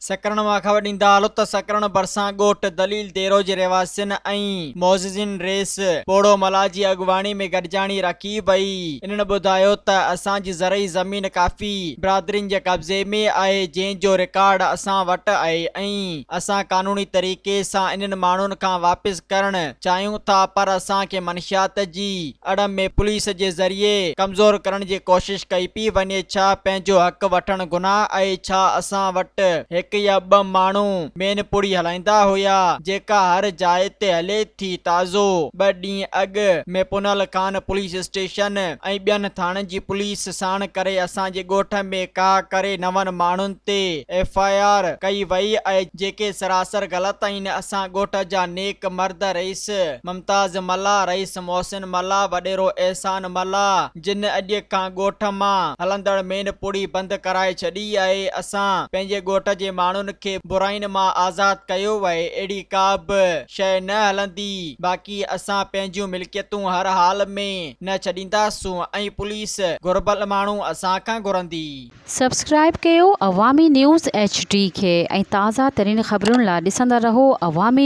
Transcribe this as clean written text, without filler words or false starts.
سڪرنڊ مان خبر ڏيندا هلو ته سڪرنڊ ڀرسان ڳوٺ دليل ديرو جي رهواسين ۽ معززين رئيس پوڙهو ملاح جي اڳواڻي ۾ گڏجاڻي رکي وئي. انهن ٻڌايو ته اسان جي زرعي زمين ڪافي برادرين جي قبضي ۾ آهي جنهن جو رڪارڊ اسان وٽ آهي ۽ اسان قانوني طريقي سان انهن ماڻهن کان واپس ڪرڻ چاهيون ٿا پر اسان کي منشيات جي اڙ ۾ پوليس جي ذريعي ڪمزور ڪرڻ جي ڪوشش ڪئي پئي وڃي ڇا پنهنجو حق وٺڻ گناهه آهي ڇا اسان وٽ هڪ يا ٻه ماڻهو مين پڙي هلائيندا هيا جيڪا هر جاء تي هلي ٿي تازو ٻه ڏينهن اڳ ۾ پنهل خان پوليس اسٽيشن ۽ ٻين ٿاڻن جي پوليس ساڻ ڪري اسان جي ڳوٺ ۾ ڪاهه ڪري نون ماڻهن تي ايف I R ڪئي وئي آهي جيڪي سراسر غلط آهن اسان ڳوٺ جا نيڪ مرد رئيس ممتاز ملاح، رئيس محسن ملاح، وڏيرو احسان ملاح جن اڄ کان ڳوٺ مان هلندڙ مين پڙي بند ڪرائي ڇڏي آهي. اسان پنهنجي ڳوٺ جي ماڻهن کي براين مان آزاد ڪيو آهي اهڙي ڪا به شيء نه هلندي باقي اسان پنهنجيون ملڪيتون هر حال ۾ نه ڇڏينداسون ۽ پوليس گهربل ماڻهو اسان کان گهرندي. سبسڪرائيب ڪيو عوامي نيوز ايڇ ڊي کي ۽ تازه ترين خبرن لا ڏسندا رهو عوامي.